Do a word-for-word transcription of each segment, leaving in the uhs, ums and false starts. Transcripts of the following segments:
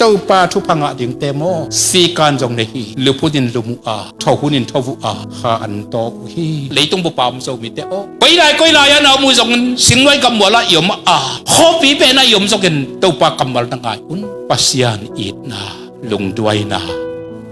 Topa thupha ngah dingte maw, sikan zong nei hi. Luphunin lum uh a, thohunin tho uh a, kha an tawk uh hi. Leitung bup a om Zomite aw, koilai koilai a na om uh zongin, singnuai gammual ah i om a, khuapi pen ah i om zongin, Topa kammal na ngai un. Pasian itna, lungduaina,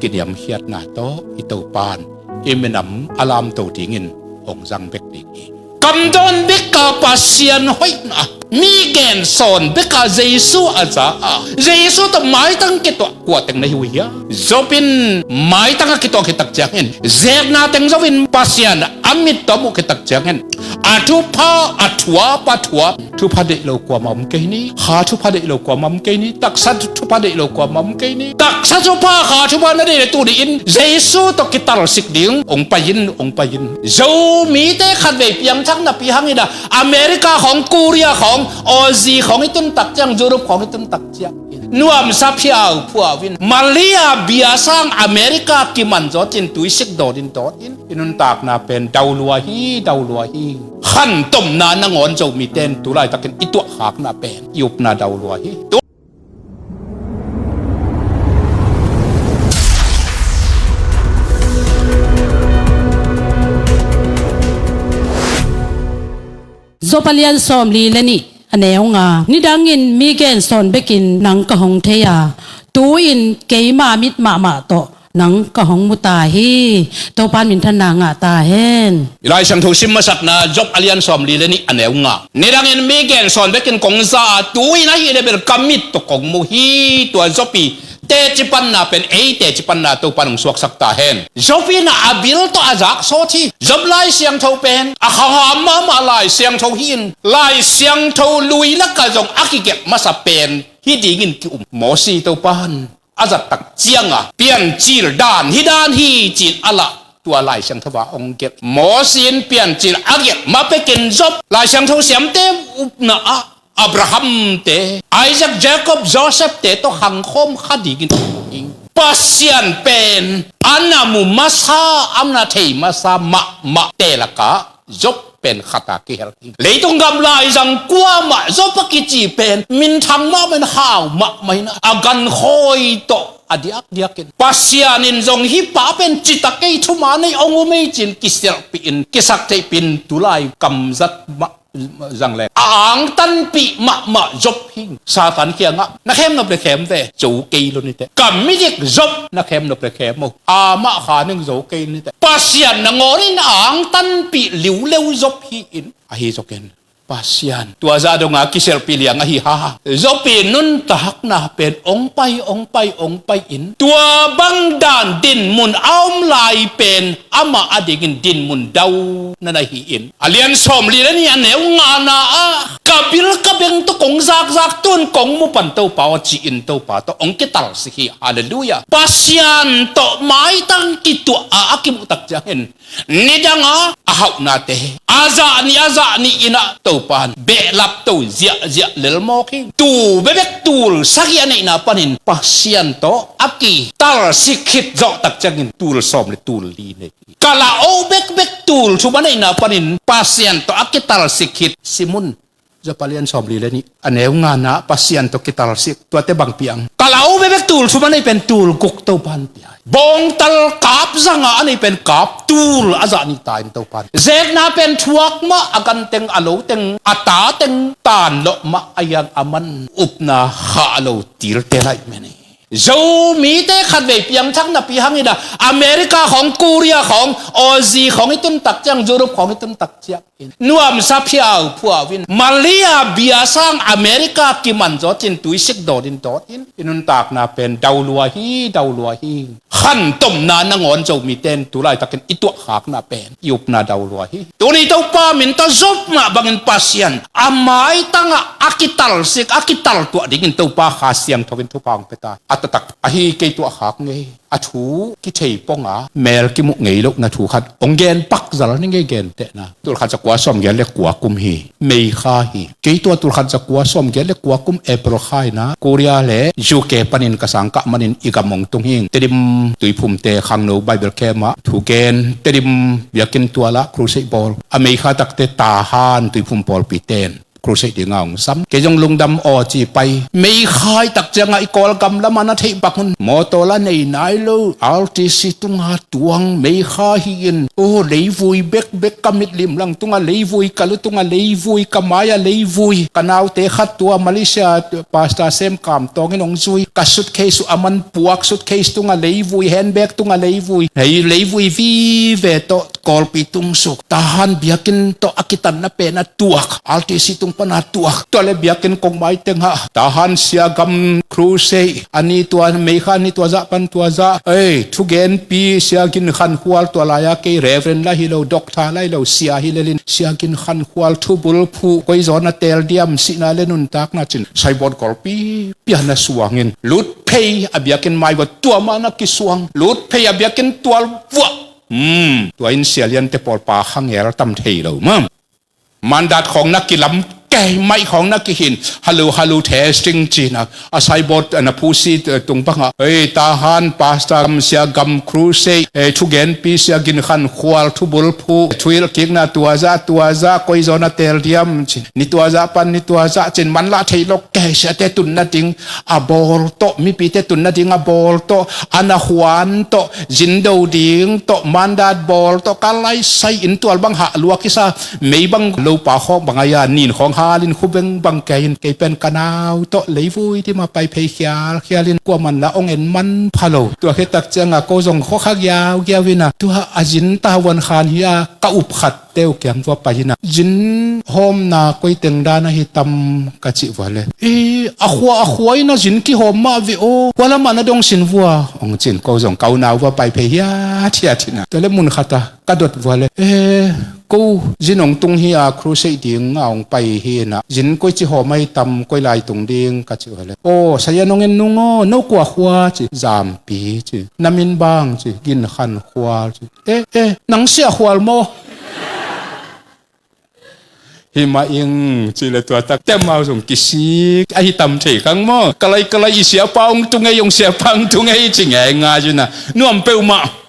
kiniamkhiatna tawh i Topan i minam a lamto dingin hong zang bek ding hi. Kamdawn bek a Pasian hoihna, mi gensawn bek a Jesu a za a, Jesu tawh maitang kituah kua teng na hi uh hiam? Job in maitang a kituah khit tak ciangin, zekna teng zo in Pasian a mit tawh a muh khit tak ciangin, a thupha, a thuap, a thuap. Thupha deih lo kuamah om kei ni, kha thupha deih lo kuamah om kei ni, taksa thupha deih lo kuamah om kei ni. Taksa thupha, kha thupha na deih le tu ni in Jesu tawh kitalsik ding, hong pai in, hong pai in. Zomite khatvei piangthak napi hangin a, America khawng, Korea khawng, Aussie khawng i tun tak ciang, Europe khawng i tun tak ciang, nuamsa phiauphiau in, Malia bia sang America kiman zawt in, tuisik dawt in, dawt in. I nuntakna pen daulua hi, daulua hi. Khantomna nangawn Zomite in tu laitakin i tuahkhakna pen i upna daulua hi. Tu- Job a lian sawmli le nih, a neu nga. Nidangin mi gensawn bekin nang ka hong thei a, tu-in keima mit mahmah tawh nang ka hong mu ta hi. Topa in minthanna ngah ta hen. I Lai Siangtho sim masakna, Job a lian sawmli le nih, a neu nga. Nidangin mi gensawn bekin kong za a, tu-in ahih leh bel ka mit tawh kong mu hi. Tua Job i teci panna pen ei teci panna Topa in hong suaksak ta hen. Job in a bil tawh a zak sawt hi. Job Lai Siangtho pen a khang a mahmah Lai Siangtho hi-in, Lai Siangtho lui lakah zong a kigelh masa pen hi dingin ki-um. Moses Topa in a zat tak ciang a piancil dan hi, dan hi ci-in a lah, tua Lai Siangtho ah hong gelh. Moses in piancil a gelh ma pekin Job, Lai Siangtho siamte upna ah Abraham te, Isaac, Jacob, Joseph te tawh khangkhawm kha dingin um hi. Pasian pen a na mu masa, a na thei masa mahmahte lakah Job pen khat a kihel hi. Leitung gam laizang kuamah Job a kici pen minthang mahmah in, hau mahmah in, a gankhawi tawh a diakdiakin, Pasian in zong hih pa pen citak ei, thuman ei, hong um ei ci-in kisialhpih in, kisaktheihpih in, tulai kamzat mah zang leng a angtanpih mahmah Job hi. Satan kiangah na khem nop le khem ve, zo kei lo ni teh. Ka midik Job na khem nop le khem o, amah kha ning zo kei lo ni teh. Pasian nangawn in a angtanpih liuleu Job hi-in, ahi zongin Pasian tua zah dong a kisialhpih liang ahi hang, Job i nuntakna pen hong pai, hong pai, hong pai in, tua bang dan dinmun a om lai pen amah adingin dinmun dau na na hi-in, a lian sawmli le nih, a neu ngana ah, ka bil ka beng tawh kong zakzak, tu-in kong mu pan Topa aw ci-in Topa tawh hong kitalsik hi. Halleluiah. Pasian tawh maitang kituah a, a kimuh tak ciangin, nidang a a hauhnate a zah nih, a zah nih in ah Topa in behlap to ziahziah lel mawk hi. Tul bebek, tul sagih a neihna panin Pasian tawh a kitalsik khit zawh tak ciangin tul sawm le tul li nei hi. Ka la oh bekbek, tul thum a neihna panin Pasian tawh a kitalsik khit, sim un. Job a lian sawmli le nih, a neu ngana, Pasian tawh kitalsik, tuate bang piang? Ka la oh bekbek, tul thum a nei pen tul guk Topa in pia hi. Bawngtal kap zanga a nei pen kap tul a zah nih ta in Topa in. Zekna pen thuak mah, a gan teng, a lo teng, a ta teng tan lawh mah, a hiang a man upna khah lo tilte laih men hi. Zomite khatvei piangthak napi hangin a, America khawng, Korea khawng, Aussie khawng i tun tak ciang, Europe khawng i tun tak ciang, nuamsa phiauphiau in, Malia bia sang America kiman zawt in, tuisik dawt in, dawt in. I nuntakna pen daulua hi, daulua hi. Khantomna nangawn Zomite in tu laitakin i tuahkhakna pen i upna daulua hi. Tuni Topa min tawh Job mah bangin Pasian a maitangah a kitalsik, a kitaltuah dingin Topa Kha Siangtho in thupha hong pia ta. A taktak ahi kei tuahkhak ngei, a thu kithei ponga mel kimuh ngei lohna thu khat hong gen pak zal ni ngei, gentehna. Tul khat za kua sawmgiat le kua kum hi. May kha hi. Kei tua tul khat za kua sawmgiat le kua kum April kha in ah Korea le U K panin ka sang kah manin i gam hong tung hi. Tedim Tuiphumte khangno Bible camp ah thu gen, Tedim biakinn tual ah crusade bawl. A May kha takte Tahan Tuiphum pawlpite in Crusade dinga hong sam. Kei zong lungdam aw ci pai. Meikha i tak ciangah i Kawlgam lamah na theih bang un. Mawtaw la nei nai lo. R T C tunga tuang meikha hi-in. Oh, leivui bekbek ka mitlim lang tungah leivui, ka lu tungah leivui, ka mai-ah leivui. Ka naute khat tua Malaysia Pastor Sem Kam Tawng in hong zui. Ka suitcase uh a man puak, suitcase tungah leivui, handbag tungah leivui. Hei leivui vive tawh Kawlpi tung suk. Tahan biakinn tawh a kitanna pen a tuak. R T C tung pan a tuak. Tua le biakinn kong mai tengah Tahan sia gam crusade a ni tua, meikha ni tua zah pan tua zah. Ei, thugenpi sia Gin Khan Khual tua lai-a kei Reverend la hi lo, Doctor la hi lo, sia hi lelin sia Gin Khan Khual thubul phuh, koi zaw na teel diam, sihna le nuntakna cin. Saibawt Kawlpi pia na suangin lut phei a biakinn mai vua tua mah na kisuang. Lut phei a biakinn tual vuah. Hmm, tua in sia liante pawlpa khangel tam thei lo mah. Mandat khawng na kilam kei, maih khawng na kihin, halu halu testing cina, a saibawt na phusi tung bangah, ei, Tahan Pastor gam sia gam crusade, ei, thugenpi sia Gin Khan Khual thubul phuh, thuhilh kikna tua zah tua zah, koi zaw na teel diam cin, ni tua zah pan ni tua zah cin, manlah theih lok kei, siate tun nading a bawl tawh, mipite tun nading a bawl tawh, a na huan tawh, zin do ding tawh, mandat bawl tawh, ka laisai in tual bang hah lua kisa, mei bang lopa khawng bang a ia, nin khawng halin khubeng bang kei in, kei pen ka nau tawh leivui dima pai phei khialkhial in, kuaman la ong en manpha lo. Tua khit tak cianga ko zong khuakha giaugiau ina, tua a zin tavuan khan hi a, ka up khat teu kiang vua pai ina, zin hawmna koi teng dan ahi tam ka cih vua le, i, a khua a khua ina zin kihawm mah ve aw, khua lamah na dong sin vua, ong cin ko zong ka unau vua pai phei hiathiat ina. Tua le mun khata ka dot vua le, e, ko zin ong tung hi a, crusade dinga ong pai hi ina, zin koi ci hawm ahi tam, koi lai tung ding ka cih vua le, aw, sayan ong en nung aw, no kua khua ci, Zampi ci, na min bang ci, Gin Khan Khual ci. E, e, nang sia khual maw? Hi mah ing, ci le tua tak te mau zong kisik ahi tam thei kang maw? Kalai kalai i siapa ong tu ngei, ong siapa ong tu ngei ci ngei nga zina. Nuam peuhmah.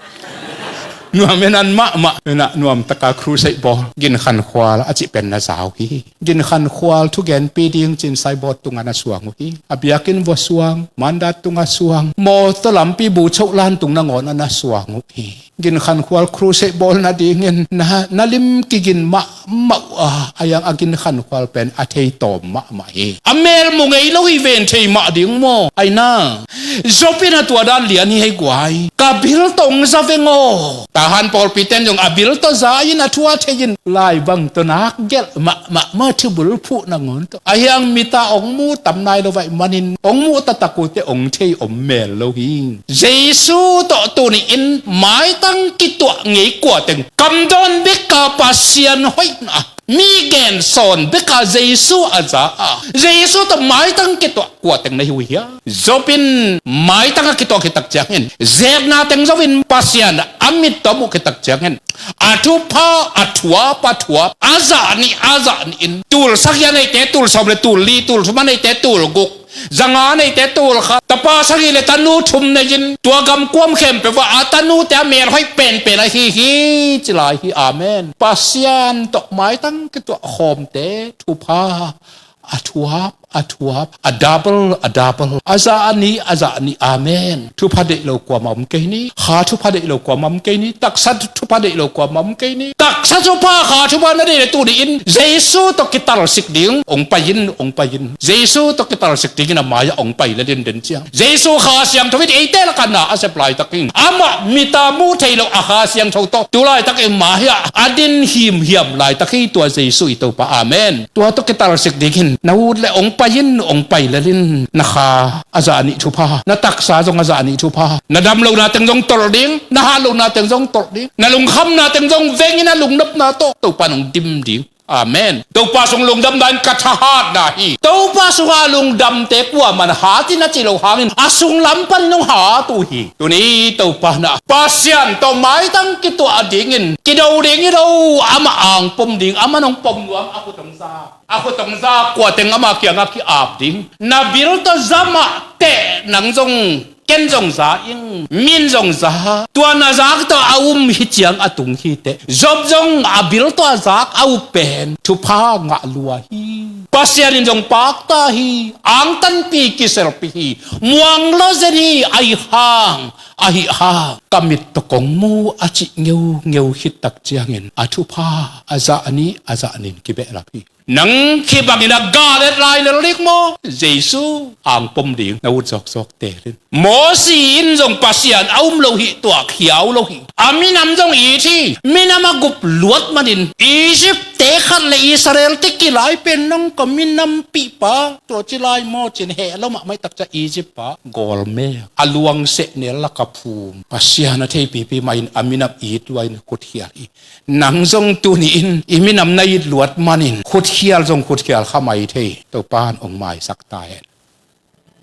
Nuam enan mahmah. Ena nuam taka crusade bawl. Gin Khan Khual a cih pen na zau hi. Gin Khan Khual thugenpi ding cin saibawt tungah na suang uh hi. A biakinn vua suang, mandat tungah suang. Mawtaw lampi bu choh lan tung nangawn a na suang uh hi. Gin Khan Khual crusade bawl nadingin na, na lim kigin mahmah uh a, a yang a Gin Khan Khual pen a thei tawm mahmah hi. A mel mu ngei lo hi ven thei mah ding maw? Aina, Job in a tua dan lian hi hei guai. Ka bil tawh ong za veng aw. Tahan pawlpi ten zong a bil tawh za in a thu a thei in. Lai bang tawh nak gelh mahmah maw, thubul phuh nangawn tawh. A hiang mita ong mu tam nai lo vaih manin, ong mu taktak uh teh ong thei om mel lo hi. Jesu tawh tuni in maitang kituah ngei kuateng, kamdawn beka Pasian hoihna, mi gensawn beka Jesu a za a, Jesu tawh maitang kituah kuateng na hi uh hia? Job in maitang a kituah khit tak ciangin, zekna teng zo in Pasian a mit tawh muh khit tak ciangin, a thupha, a thuap, a thuap, a zah nih, a zah nih in, tul sagih a neite tul sawm le tul li, tul thum a neite tul guk, zanga a neite tul khat, tapa sagih le tanu thum nei in, tua gam kuam khempeuh ah a tanute a mel hoih penpen ahi hi, ci lai hi. Amen. Pasian tawh maitang kituah khawmte thupha, a thuap, a thuap, a double, a double, a zah nih, a zah nih. Amen. Thupha deih lo kuamah om kei ni, kha thupha deih lo kuamah om kei ni, taksa thupha deih lo kuamah om kei ni, taksa thupha, kha thupha na deih le tuni in Jesu tawh kitalsik ding ong pai in, ong pai in. Jesu tawh kitalsik dingin a mai-ah ong pai le denden ciang, Jesu Kha Siangtho in eite lakah na a sep laitak in, amah mita muh thei lo a Kha Siangtho tawh tu laitak in mai-ah a din himhiam laitak hi tua Jesu i Topa. Amen. Tua tawh kitalsik dingin na ut le ong pai in, ong pai lel in. Na kha a zah nih thupha, na taksa zong a zah nih thupha. Na dam lohna teng zong tolh ding, na hat lohna teng zong tolh ding, na lungkhamna teng zong veng in a lungnopna tawh Topa nong dim ding. Amen. Topa sung lungdamna in ka thahatna hi. Topa sungah lungdamte kuaman hat in a ci lo hangin a sunglam panin hong hat uh hi. Tuni Topa na Pasian tawh maitang kituah dingin kido ding hi lo, amah ang pom ding, amah nong pom nuam a khut hong za. A khut hong za kuateng ama kiangah ki-ap ding. Na bil tawh za mah teh nang zong, ken zong za ing, min zong za. Tua na zak tawh a um hi ciang a tung hi teh. Job zong a bil tawh a zak a up pen thupha ngah lua hi. Pasian in zong pakta hi, angtanpi kiselpih hi, muang lo zen hi, ahi hang, ahi hang ka mit tawh kong mu a cih ngeungeu khit tak ciangin a thupha a zah nih a zah nih in kibehlap hi. Nang khibangin a galet lai lel lik maw? Jesu angpom ding na ut zawkzawk teelin. Mosi in zong Pasian a um lo hi, tuak hiau lo hi. A minam zong it hi. Minam a gup luat manin Egypt te khat le Israel te kilai pen nang ka minampih pa, tua ci lai maw cin heh lo mahmah i takcia Egypt pa gawlme a luang sehnel laka phum. Pasian a theipipi mahin a minam it lua in khutkhial hi. Nang zong tuni in i minam na it luat manin khutkhial zong khutkhial kha mai thei. Topan ong maisak ta hen.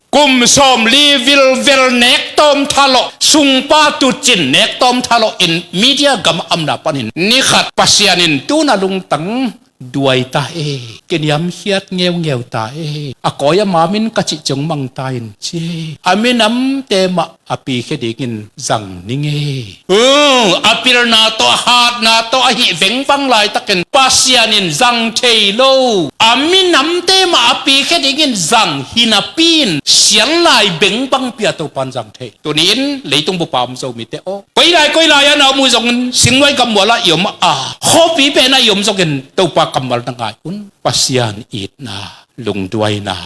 Kum sawmli vilvel nek tawm thalawh, sungpa tutcin nek tawm thalawh in media gam a amna panin ni khat Pasian in tun a lungtang duai ta e, kiniamkhiat ngeungeu ta e, a kawi a mamin ka cih ciong mang ta in ci e. A minamte mah a pikhia dingin zang ning e. Uh, a pilna tawh, a hatna tawh, a hih vengvang laitakin Pasian in zang thei lo. A minamte mah a pikhia dingin zang hi napi in sial lai beng bangpi a Topan zang thei. Tuni in leitung bup a om Zomite aw, koi lai koi lai a na om uh zongin, singnuai gammual ah i om a, khuapi pen ah i om zongin Topa kammal na ngai un. Pasian itna, lungduaina,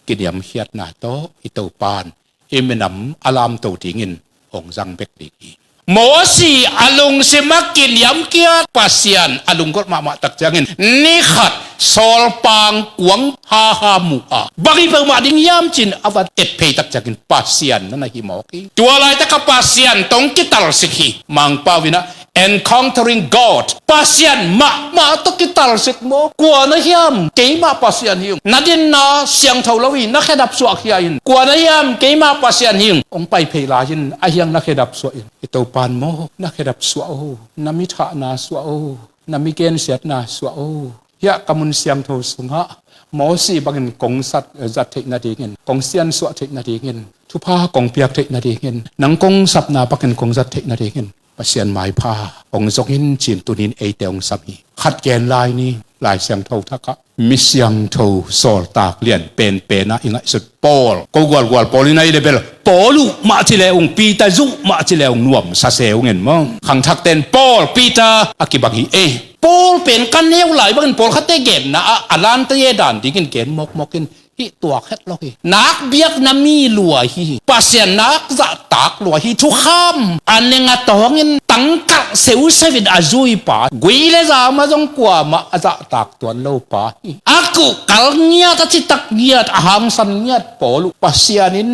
kiniamkhiatna tawh i Topan i minam a lamto dingin hong zang bek ding hi. Mosi a lungsim a kiniamkhiat Pasian a lunggulh mahmah tak ciangin ni khat sawlpang kuang haha mu a, bang hi peuhmah ding hiam cin a va et phei tak ciangin Pasian na na hi mawk hi. Tua laitak a Pasian tawh kitalsik hi. Mangpau in ah Encountering God. Pasian mahmah tawh kitalsik maw? Kua na hiam? Keimah Pasian hi ung. Na dinna siangtho lo hi, na khedap suahkhia in. Kua na hiam? Keimah Pasian hi ung. Hong pai phei lai in, a hiang na khedap suah in. I Topan maw, na khedap suah o, na mi thahna suah o, na mi gensiatna suah o. Hiah ka mun siangtho sungah Mosi bangin kong sat, eh, zat theih nadingin, kong siansuah theih nadingin, thupha kong piak theih nadingin, nang kong sapna bangin kong zat theih nadingin Pasian maipha hong zong in cin tunin eite hong sam hi. Khat gen lai ni, Lai Siangtho thakah mi siangtho sawltak lian penpen ah i ngaihsut Paul, ko gualgual Paul in a i le bel Paul uh mah ci le ung, Peter zuh mah ci le ung nuam sa se ung en maw? Khangthakten Paul, Peter a kibang hi e. Paul pen ka neu lai bangin pawlkhatte genna ah a lante dan dingin gen mawkmawk in hih tuak het lo hi. Nak biakna mi lua hi. Pasian nak zahtak lua hi. Thukham a neng a tawngin tangkah seuseu in a zui pa, gui le zama zong kuamah a zahtak tuan lo pa hi. A kuhkal ngiat, a citak ngiat, a hangsan ngiat Paul uh Pasian in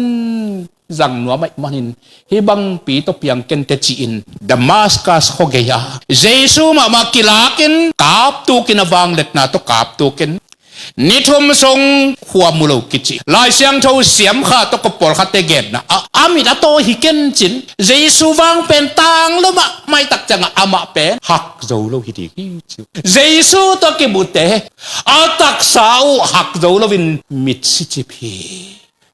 zang nuam ahih manin hih bangpi tawh piang ken teh ci-in Damascus khuagei ah Jesu mahmah kilakin kaptukin, a vangliatna tawh kaptukin ni thum sung khua mu lo kici. Lai Siangtho siamkha tawh ka pawlkhatte genna ah a mit a tawi hi ken cin, Jesu vang pen tang lo mahmah i tak ciangah amah pen hak zo lo hi ding hi ci uh. Jesu tawh kimute a taksa uh hak zo loin mit sicip hi.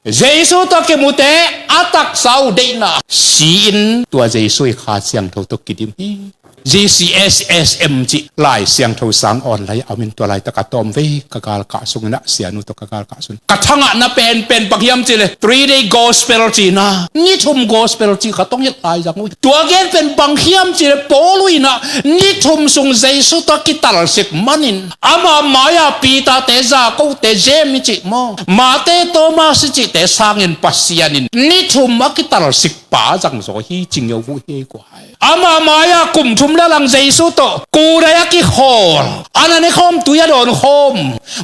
Jesu tawh kimute a taksa uh deihna si-in tua Jesu i Kha Siangtho tawh kidim hi. G C S S M cih Lai Siangtho sang online a om in tua laitak a tawmvei ka galkah sungin ah sianu tawh ka galkah sungin ka thangahna penpen bang hiam cih leh three day gospel cihna, ni thum gospel cih khat hong hilh lai zang uh hi. Tua gen pen bang hiam cih leh Paul uh in ah ni thum sung Jesu tawh kitalsik manin ama mai-a Peter-te, Jakob-te, James i cih maw, Mate, Thomas i cihte sangin Pasian in ni thum a kitalsik pa zangzaw hi ci ngeu uh hi kua. Ama mai-a kum thum le lang Jesu tawh kudai a kikhawl, an a ne khawm, tui a dawn khawm,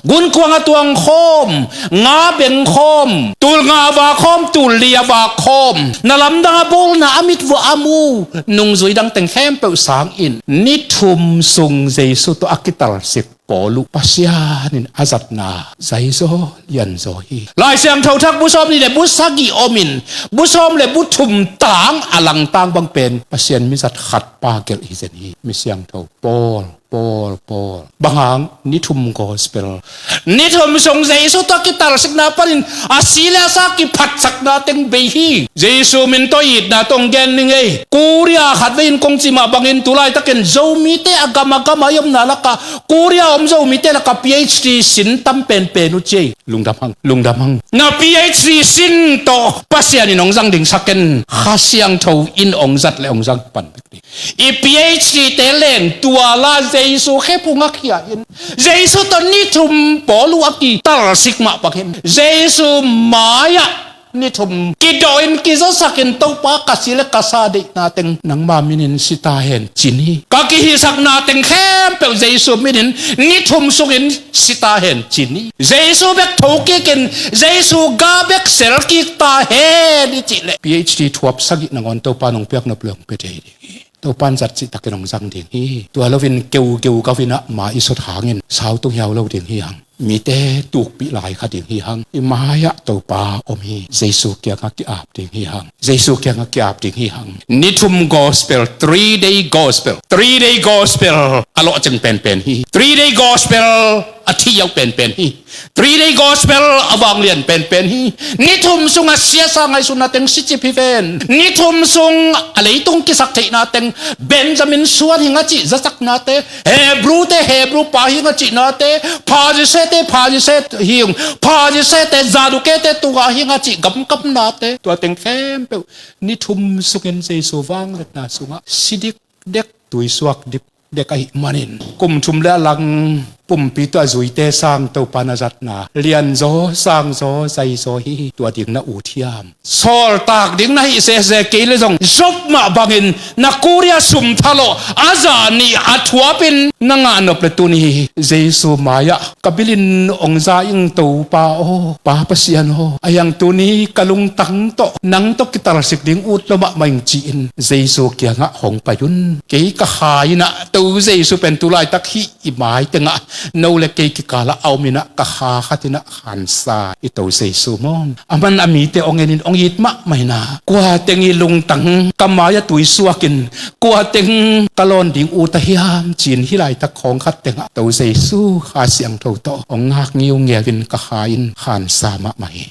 gunkuang a tuang khawm, nga beng khawm, tul nga a vak khawm, tul li a vak khawm, na lamdang a bawlna a mit vuah a mu, nungzui dang teng khempeuh sangin ni thum sung Jesu tawh a kitalsik Paul uh Pasian in a zatna zaizaw lianzaw hi. Lai Siangtho thak bu sawm nih le bu sagih om in bu sawm le bu thum tang a langtang bang pen Pasian mizat khat pa gelh hi zen hi. Mi siangtho Paul, Paul, Paul. Bang hang? Ni thum gospel. Ni thum sung Jesu tawh kitalsikna panin a si le a sa kiphatsakna teng bei hi. Jesu min tawh itna tawh hong gen ning ei. Korea khatvei in kong cih mah bangin tu laitakin Zomite a gam a gam a i omna lakah, Korea om Zomite lakah PhD sin tam penpen uh ci ei. Lungdam hang, lungdam hang. Na PhD sin tawh Pasian in hong zang ding sa ken, Kha Siangtho in hong zat le hong zang pan bek ding. I PhD te leng tua la Jesu khephung a khia in, Jesu tawh ni thum Paul uh a kitalsik mah bangin Jesu mai-ah ni thum kidawh in kizasak in, Topa, ka si le ka sa deihna teng nangma minin si ta hen, ci ni. Ka kihisakna teng khempeuh Jesu minin ni thum sungin si ta hen, ci ni. Jesu bek tho kik in, Jesu ga bek sel kik ta hen i cih leh PhD thuap sagih nangawn Topa in hong piak nop le hong pia thei ding hi. Topa in zat cih takin hong zang ding hi. Tua loin keu keu gau in ah ma i sut hangin sau tung hiau lo ding hi hang. Mite tukpih lai kha ding hi hang. I mai-ah Topa om hi. Jesu kiangah ki-ap ding hi hang. Jesu kiangah ki-ap ding hi hang. Ni thum gospel, three day gospel, three day gospel a lawhcing penpen hi. Three day gospel a thiau penpen hi. Three day gospel a vanglian penpen hi. Ni thum sungah siasa ngaihsutna teng sicip hi ven. Ni thum sung a leitung kisak theihna teng Benjamin suan hi ing a cih zasaknate, Hebru te Hebru pa hi ing a cihnate, Pharisee te Pharisee hi ing, Pharisee te Zaduke te tungah hi ing a cih gamkamnate, tua teng khempeuh ni thum sungin Jesu vangliatna sungah si dikdek, tuisuak dikdek ahih manin kum thum le a lang pumpi tawh a zuite sang Topa in a zatna lianzaw, sangzaw, zaizaw hi. Tua ding na ut hiam? Sawltak ding na hih sese kei le zong Job mah bangin na Korea sum thalawh a zah nih a thuapin na ngah nop le tuni Jesu mai-ah ka bilin hong za ing Topa aw, Pa Pasian aw, a hiang tuni ka lungtang tawh nang tawh kitalsik ding ut lo mahmah ing ci-in Jesu kiangah hong pai un. Kei ka kha in ah To Jesu pen tu laitak hih i mai tengah no le kei kikalah a om in ah ka kha khat in ah khansa i To Jesu maw? Aman a mite hong en in hong it mahmah in ah, kua teng i lungtang ka mai-ah tuisuak in, kua teng ka lawn ding ut a hiam ci-in hih laitak khawng khat tengah To Jesu Kha Siangtho tawh hong ngak ngiungeu in ka kha in khansa mahmah hi.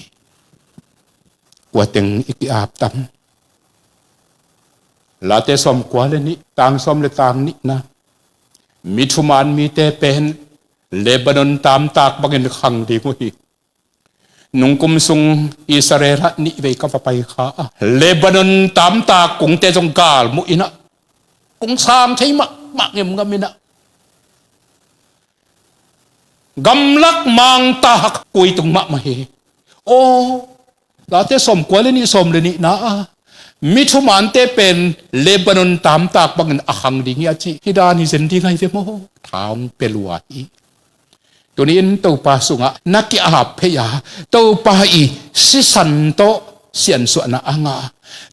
Kua teng i ki-ap tam? Late sawmkua le nih, tang sawm le tang nihna. Mi thuman mite pen Lebanon tamtak bangin khang ding uh hi. Nungkum sung Israel ah nihvei ka va pai kha a, Lebanon tamtak kungte zong galmuh in ah, kung sang thei mahmah ngemngam in ah, gamlak mangtak kuitung mahmah hi. Aw, Late sawmkua le nih, sawm le nihna ah mi thumante pen Lebanon tamtak bangin a khang ding hi a cih hi dan hi zen ding ahi ve maw? Tha hong pia lua hi. Tuni-in Topa sungah na ki-ap phei a, Topa i sisan tawh siansuahna a ngah,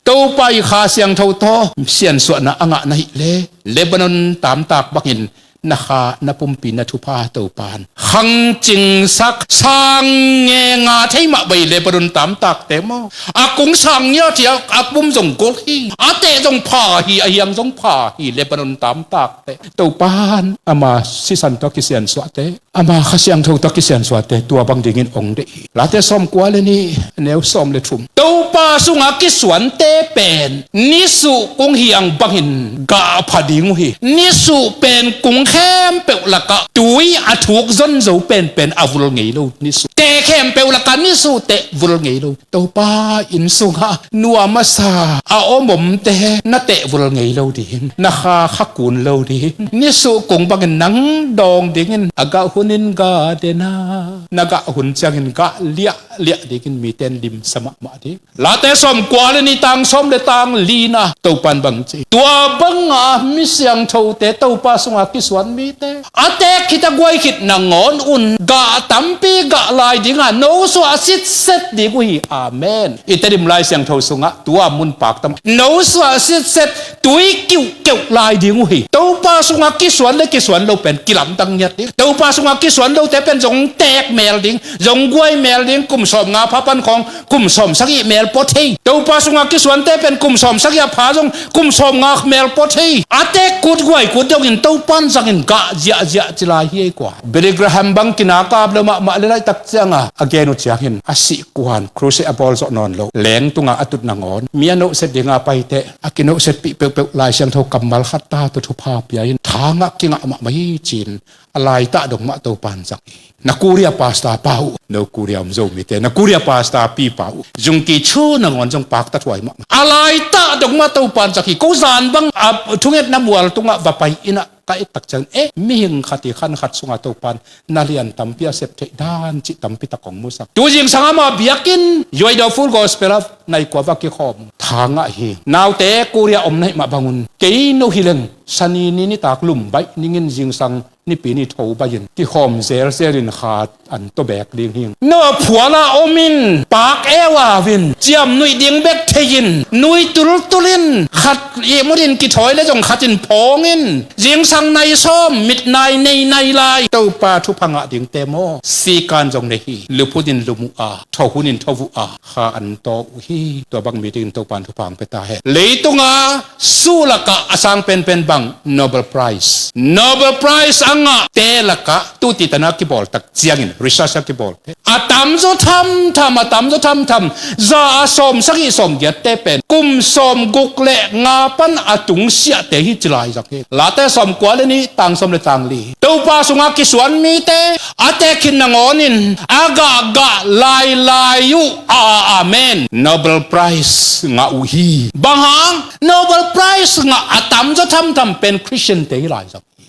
Topa i Kha Siangtho tawh siansuahna a ngah na hih le, Lebanon tamtak bangin na kha, na pumpi, na thupha Topa in khang cingsak, sang nge nga thei mah bei Lebanon tamtakte maw? A kung sang ngiat hi a, a pum zong gol hi, a teh zong pha hi, a hiang zong pha hi Lebanon tamtakte. Topa in ama sisan tawh kisiansuahte, ama Kha Siangtho tawh kisiansuahte tua bang dingin hong deih hi. Late sawmkua le nih, neu sawm le thum. Topa sungah kisuante pen nisuh kung hiang bangin gah pha ding uh hi. Nisuh pen kung khempeuh lakah tui a thuk zonzo penpen a vul ngei lo nisuh. Teh khempeuh lakah nisuh teh vul ngei lo. Topa inn sungah nuam a sa a om omte na teh vul ngei lo ding, na kha kha kun lo ding. Nisuh kung bangin nang dawng dingin a gah hunin gah den a, na gah hun ciangin gah liahliah dingin mite in limsa mahmah ding. Late sawmkua le nih, tang sawm le tang lina, Topa in bang ci? Tua banga mi siangthote, Topa sungah kisuan mite a tek khit a guai khit nangawn un gah tampi gah lai dinga nosuah sitset ding uh hi. Amen. I Tedim Lai Siangtho sungah tua mun paktam nosuah sitset tui kiuhkeuh lai ding uh hi. Topa sungah kisuan le kisuan lo pen kilamdang ngiat ding. Topa sungah kisuan lote pen zong tek mel ding, zong guai mel ding, kum sawmnga pha pan khawng kum sawmsagih mel pua thei. Topa sungah kisuante pen kum sawmsagih a pha zong kum sawmnga mel pua thei. A tek kut guai kut dongin Topa in zang Gah ziahziah ci lai hi ei kua. Billy Graham bang kinak ap lo mahmah le laihtak cianga a gen uh ciangin a sih kuan, crusade a bawl zawh nawn lo, leng tungah a tut nangawn mi a nohset dinga paiteh a kinohsetpih peuhpeuh Lai Siangtho kammal khat ta tawh thupha pia in thangah kingah mahmah hi ci-in a laitah dong mah Topan zang hi. Na Korea pastor pa uh, no Korea om Zomite, na Korea pastor pi pa uh, zungki chu nangawn zong pakta thuai mahmah. A laitah dong mah Topan zak hi. Ko zan bang a thungetna mual tungah va pai innah ka et tak ciang, eh, mihing khat i khan khat sungah Topan na lian tampi a sep theih dan cih tampi tak kong musak. Tu zingsang ama biakinn Yoido Full Gospel a nai kua va kikhawm thangah hi. Naute Korea om na hih mah bangun kei no hileng sani ni nitak lum baih ningin zingsang nipi ni tho baih in kikhawm zelzel in khat an tawh bek ding hing. No phuala om in pak eu au in ciam nuih ding bek thei in nui tultul in khat ihmut in kithawi le zong khat in phawng in zingsang nai sawm mit nai nei nai lai Topa thupha ngah dingte maw sikan zong nei hi. Luphut in lum uh a, thohun in tho uh a, kha an taw uh hi. Tua bang mi dingin Topan thupha ang pia ta hen. Leitunga suh lakah a sang penpen bang Nobel Prize, Nobel Prize a ngahte lakah tuti tana kibawl tak ciangin research a kibawl a tamzaw thamtham, a tamzaw thamtham, za a sawm sagih sawm giatte pen kum sawm guk le nga pan a tungsiahte hi ci lai zak hi. Late sawm kua le nih tang sawm le tang li Topa sungah kisuan mite a teek khit nangawnin a gahgah lailai uh a, amen, Nobel Prize ngah uh hi. Bang hang? Nobel Prize ngah a tamzaw thamtham pen Christian te hi lai zong hi.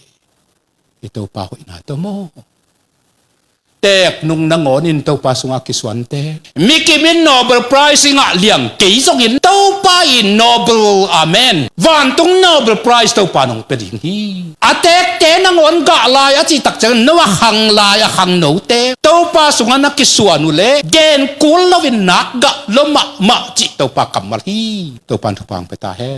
I Topa hoihna tawh maw? Teek nung nangawnin Topa sungah kisuante mi kimin Nobel Prize i ngah liang kei zongin Topa i Nobel, amen, vantung Nobel Prize Topa nong pia ding hi. A teekte nangawn gah lai a cih tak ciangin no a khang lai a khang note Topa sungah na kisuan uh leh gen kul loin nak gah lo mahmah cih Topa kammal hi. Topa in thupha ang pia ta hen.